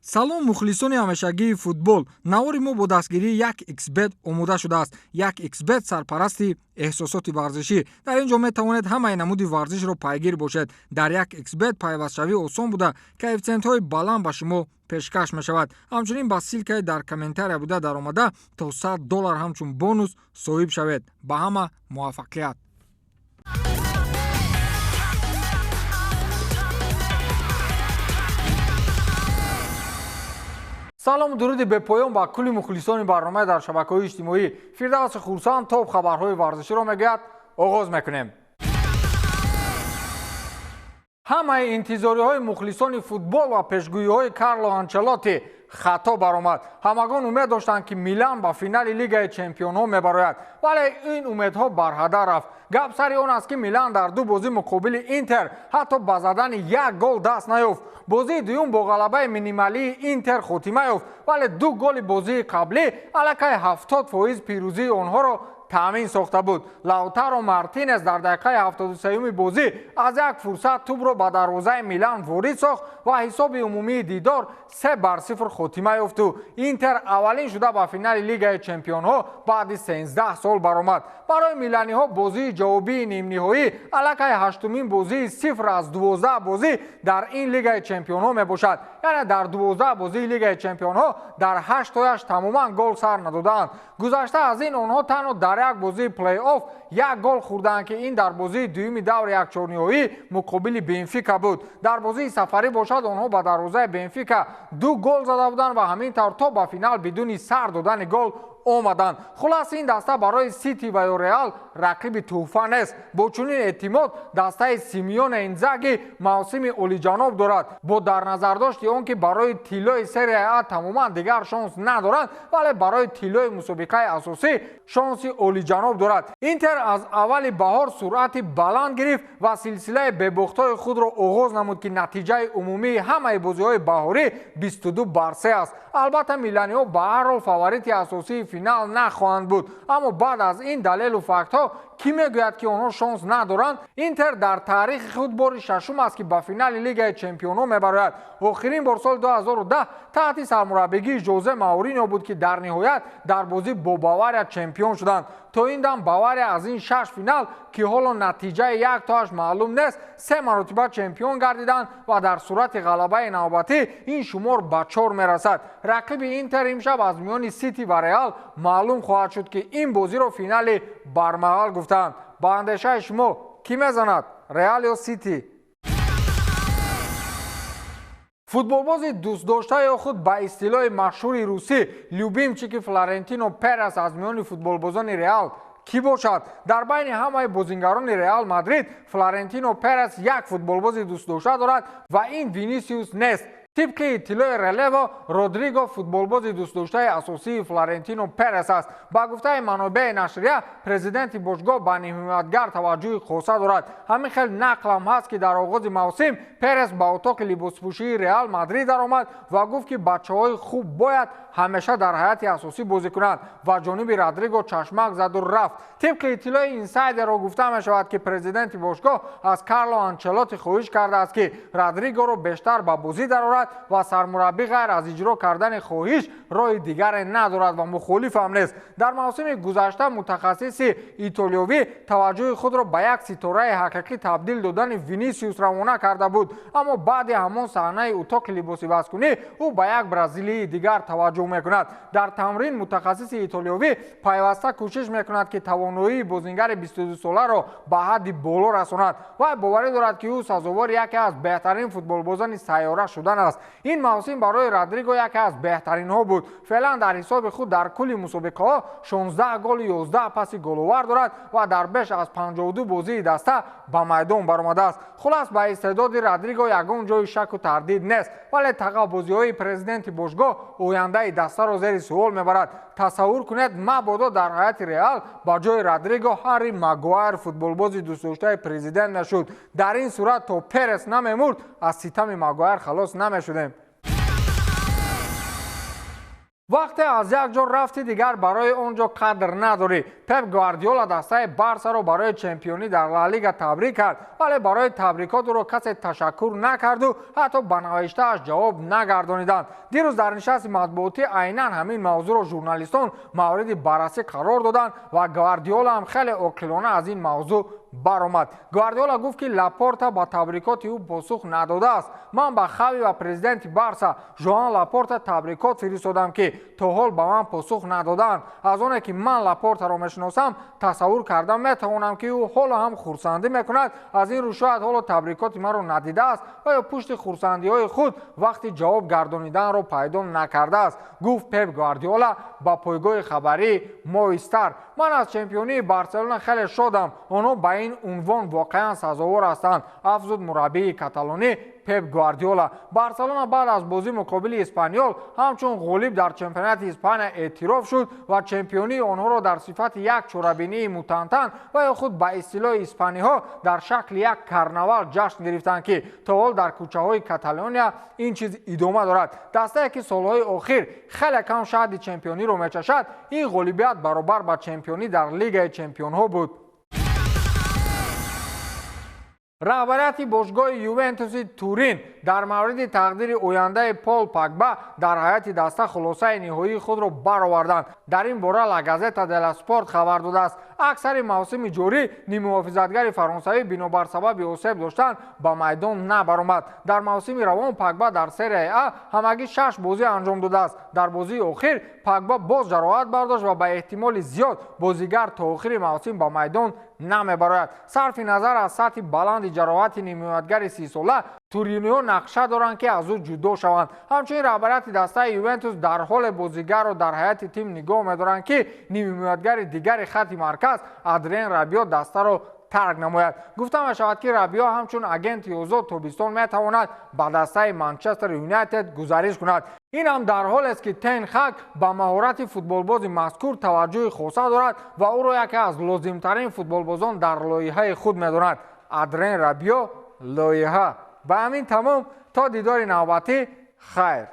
Салом, мухлисони ҳамешагии футбол. Навори мо бо дастгирии 1xBet омода шудааст. 1xBet сарпарасти эҳсосоти варзишӣ. Дар ин ҷо метавонед ҳамаи намуди варзишро пайгир бошед. Дар 1xBet пайвастшавӣ осон буда, коэффитсиентҳои баланд ба шумо пешкаш мешавад. Ҳамчунин ба ссылка и дар комментария буда даромада, то 100 доллар ҳамчун бонус соҳиб шавед. Ба ҳама муваффақият! Салому дуруди бепоён ба кулли мухлисони барнома дар шабакаҳои иҷтимоӣ. Фирдавси Хурсанд топ хабарҳои варзиширо мегӯяд. Оғоз мекунем. Ҳамаи интизориҳои мухлисони футбол ва пешгӯиҳои Карло Анчелотти хато баромад. Ҳамагон умед доштанд, ки Милан ба финали Лигаи чемпионҳо мебарояд, вале ин умедҳо барҳадар рафт. Гап сари он аст, ки Милан дар ду бозӣ муқобили Интер ҳатто ба задани як гол даст наёфт. Бозии дуюм бо ғалабаи минималии Интер хотима ёфт, вале ду голи бозии қаблӣ аллакай 70% пирӯзии онҳоро таъмин сохта буд. Лаутаро Мартинес дар дақиқаи 73-юми бозӣ аз як фурсат тӯбро ба дарвозаи Милан ворид сохт ва ҳисоби умумии дидор 3-0 хотима ёфту Интер аввалин шуда ба финали Лигаи чемпионҳо баъди 13 сол баромад. Барои миланиҳо бозии ҷавобии нимниҳоӣ аллакай ҳаштумин бозии 0 аз 12 бозӣ дар ин Лигаи чемпионҳо мебошад. Яъне дар 12 бозии Лигаи чемпионҳо дар ҳаштояш тамоман гол сар надодаанд. Гузашта аз ин, онҳо танҳо дар як бозии плей-офф як гол хӯрданд, ки ин дар бозии дуюми даври якчорниҳоӣ муқобили Бенфика буд. Дар бозии сафарӣ бошад, онҳо ба дарвозаи Бенфика ду гол зада буданд ва ҳамин тавр то ба финал бидуни сар додани гол омаданд. Хулас, ин даста барои Сити ва ё Реал рақиби тӯҳфа нест. Бо чунин эътимод дастаи Симеоне Инзаги мавсими олиҷаноб дорад. Бо дар назардошти он ки барои тиллои Серия А тамоман дигар шонс надоранд, вале барои тиллои мусобиқаи асосӣ шонси олиҷаноб дорад. Интер аз аввали баҳор суръати баланд гирифт ва силсилаи бебохтҳои худро оғоз намуд, ки натиҷаи умумии ҳамаи бозиҳои баҳорӣ 22-3 аст. Албатта, миланиҳо ба ҳар ҳол фаворити асосии финал нахоҳанд буд, аммо баъд аз ин далелу фактҳо кӣ мегӯяд, ки онҳо шонс надоранд? Интер дар таърихи худ бори шашум аст, ки ба финали Лигаи чемпионҳо мебарояд. Охирин бор соли 2010 таҳти сармураббигии Жозе Мауриньо буд, ки дар ниҳоят дар бозӣ бо Бавария чемпион шуданд. То ин дам Бавария аз ин шаш финал, ки ҳоло натиҷаи яктоаш маълум нест, се маротиба чемпион гардиданд ва дар сурати ғалабаи навбатӣ ин шумор ба чор мерасад. Рақиби Интер имшаб аз миёни Сити ва Реал маълум хоҳад шуд, ки ин бозиро финали бармаҳал гуфтанд. Ба андешаи шумо, кӣ мезанад, Реал ё Сити? Футболбози дӯстдошта ё худ ба истилоҳи машҳури русӣ любимчик и Флорентино Перес аз миёни футболбозони Реал кӣ бошад? Дар байни ҳамаи бозингарони Реал Мадрид Флорентино Перес як футболбози дӯстдошта дорад ва ин Винисиус нест. Тибқи иттилои Релево, Родриго футболбози дӯстдоштаи асосии Флорентино Перес аст. Ба гуфтаи манобеи нашрия, президенти бошгоҳ ба нимҳимоятгар таваҷҷӯҳи хоса дорад. Ҳамин хел нақлам ҳаст, ки дар оғози мавсим Перес ба утоқи либоспӯшии Реал Мадрид даромад ва гуфт, ки бачаҳои хуб бояд ҳамеша дар ҳайати асосӣ бозӣ кунанд, ва ҷониби Родриго чашмак заду рафт. Тибқи иттилои Инсайдерро гуфта мешавад, ки президенти бошгоҳ аз Карло Анчелотти хоҳиш кардааст, ки Родригоро бештар ба бозӣ дарорад, ва сармураббӣ ғайр аз иҷро кардани хоҳиш роҳи дигаре надорад ва мухолифам нест. Дар мавсими гузашта мутахассиси итолиёвӣ таваҷҷӯҳи худро ба як ситораи ҳақиқӣ табдил додани Винисиус равона карда буд, аммо баъди ҳамон саҳнаи утоқи либосивазкунӣ ӯ ба як бразилии дигар таваҷҷӯҳ мекунад. Дар тамрин мутахассиси итолиёвӣ пайваста кӯшиш мекунад, ки тавоноии бозингари 22-соларо ба ҳадди боло расонад. Вай боварӣ дорад, ки ӯ сазовори яке аз беҳтарин футболбозони сайёра шудан аст. Ин мавсим барои Родриго яке аз беҳтаринҳо буд. Феълан дар ҳисоби худ дар кулли мусобиқаҳо 16 голу 11 паси головар дорад ва дар беш аз 52 бозии даста ба майдон баромадааст. Хулас, ба истеъдоди Родриго ягон ҷои шаку тардид нест, вале тағаббозиҳои президенти бошгоҳ ояндаи дастаро зери суол мебарад. Тасаввур кунед, мабодо дар ҳайати Реал ба ҷои Родриго Ҳарри Магуайр футболбози дӯстдоштаи президент мешуд. Дар ин сурат то Перес намемурд, аз ситами Магуайр халос намешудем. Вақте аз як ҷо рафти, дигар барои он ҷо қадр надорӣ. Пеп Гвардиола дастаи Барсаро барои чемпионӣ дар Ла Лига табрик кард, вале барои табрикот ӯро касе ташаккур накарду ҳатто ба навиштааш ҷавоб нагардониданд. Дирӯз дар нишасти матбуотӣ айнан ҳамин мавзӯъро журналистон мавриди баррасӣ қарор доданд ва Гвардиола ҳам хеле оқилона аз ин мавзӯъ баромад. Гвардиола гуфт, ки Лапорта ба табрикоти ӯ посух надодааст. Ман ба Хави ва президенти Барса Жоан Лапорта табрикот фиристодам, ки то ҳол ба ман посух надодаанд. Аз оне ки ман Лапортаро мешиносам, тасаввур карда метавонам, ки ӯ ҳоло ҳам хурсандӣ мекунад. Аз ин рӯ шояд ҳоло табрикоти маро надидааст ва ё пушти хурсандиҳои худ вақти ҷавоб гардониданро пайдо накардааст, гуфт Пеп Гвардиола ба пойгоҳи хабарии Мовистар. Ман аз чемпионии Барселона хеле шодам, онҳо ба ин унвон воқеан сазовор ҳастанд, афзуд мураббии каталонӣ Пеп Гвардиола. Барселона баъд аз бозӣ муқобили Испаньол ҳамчун ғолиб дар чемпионати Испания эътироф шуд ва чемпионии онҳоро дар сифати як чорабинии мутантан ва ё худ ба истилоҳи испаниҳо дар шакли як карнавал ҷашн гирифтанд, ки то ҳол дар кӯчаҳои Каталония ин чиз идома дорад. Дастае ки солҳои охир хеле кам шаҳди чемпиониро мечашад, ин ғолибият баробар ба чемпионӣ дар Лигаи чемпионҳо буд. Раҳбарияти бошгоҳи Ювентуси Турин дар мавриди тақдири ояндаи Пол Пагба дар ҳайати даста хулосаи ниҳоии худро бароварданд. Дар ин бора Ла Газета делла Спорт хабар додааст. Аксари мавсими ҷорӣ ниммуҳофизатгари фаронсавӣ бинобар сабаби осеб доштан ба майдон набаромад. Дар мавсими равон Пагба дар Серияи А ҳамагӣ шаш бозӣ анҷом додааст. Дар бозии охир Пагба боз ҷароҳат бардошт ва ба эҳтимоли зиёд бозигар то охири мавсим ба майдон намебарояд. Сарфи назар аз сатҳи баланди ҷароҳати нимҳимоятгари 30-сола, туриниҳо нақша доранд, ки аз ӯ ҷудо шаванд. Ҳамчунин раҳбарияти дастаи Ювентус дар ҳоле бозигарро дар ҳайати тим нигоҳ медоранд, ки нимҳимоятгари дигари хатти марказ Адриен Рабио дастаро тарк намояд. Гуфта мешавад, ки Рабио ҳамчун агенти озод тобистон метавонад ба дастаи Манчестер Юнайтед гузариш кунад. Ин ҳам дар ҳолест, ки Тен Хаг ба маҳорати футболбози мазкур таваҷҷӯҳи хоса дорад ва ӯро яке аз лозимтарин футболбозон дар лоиҳаи худ медонад. Адриен Рабио лоиҳа. Ба ҳамин тамом, то дидори навбатӣ, хайр.